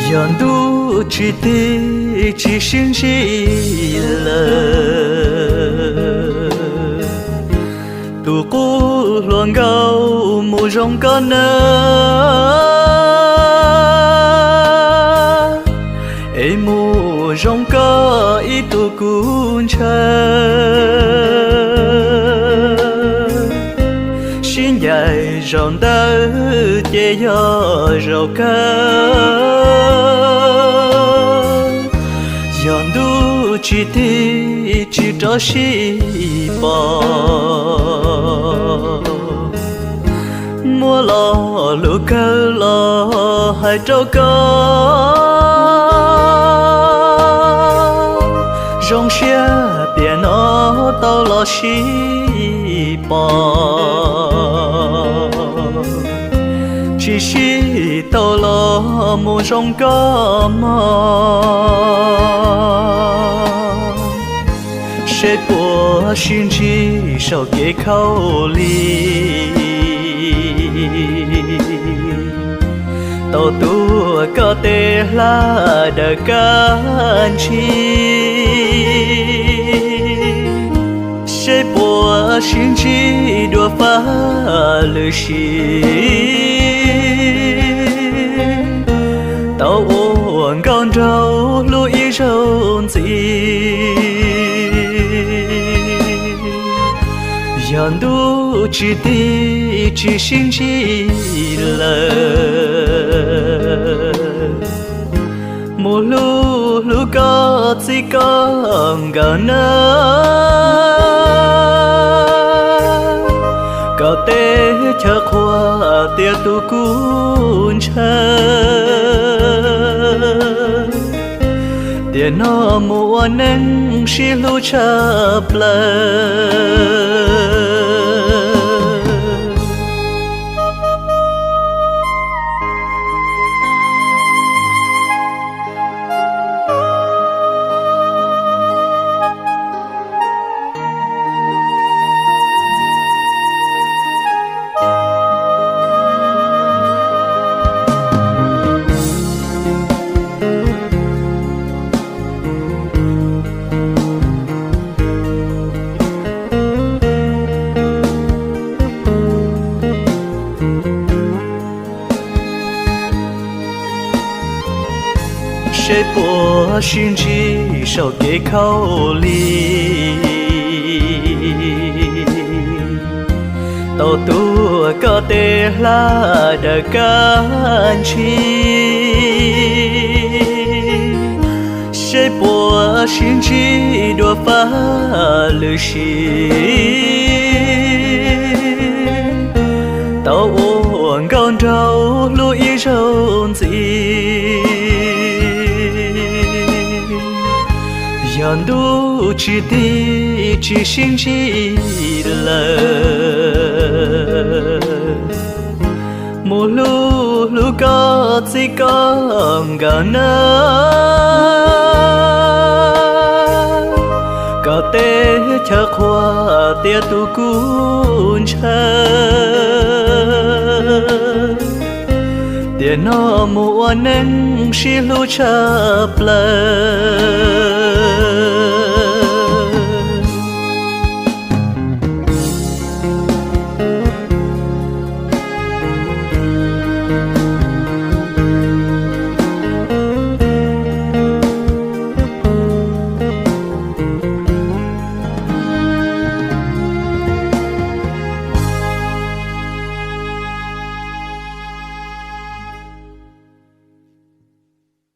Yog ntuj tsis tig tsis sib ntsib lawm, tus qub hluas nkauj mus zoo koj na, es mus zoo koj ib tug kuv ntshaw. Sib ncaim zaum ntawd ces yog zaum kawg. Yog ntuj tsis tig tsis rov sib pom, muab lo lus kawg los hais rau koj. Zoo siab tiam no tau los sib pom, tsis sib tau los mus zoo koj mog. Seb puas sib ntsib saum kev khaub lig, tau tuav koj tej hlab daws kab ntsig. Seb puas sib ntsib dua fab lwm sim, tau ua nkauj nraug hlub ib zaug ntxiv. Yog ntuj tsis tig tsis sib ntsib lawm, mus hlub hlub koj txij koj nkawm na, kom teb chaws qhuas tias tus kuv ntshaw. Tiam no mus ua neej sib hlub tshaj plaws. Seb puas sib ntsib saum kev khaub lig, tau tuav koj tej hlab daws kab ntsig. Seb puas sib ntsib dua fab lwm sim, tau ua nkauj nraug hlub ib zaug ntxiv. Yog ntuj tsis tig tsis sib ntsib lawm, mus hlub hlub koj txij koj nkawm na, kom teb chaws qhuas tias tus kuv ntshaw. Tiam no mus ua neej sib hlub tshaj plaws.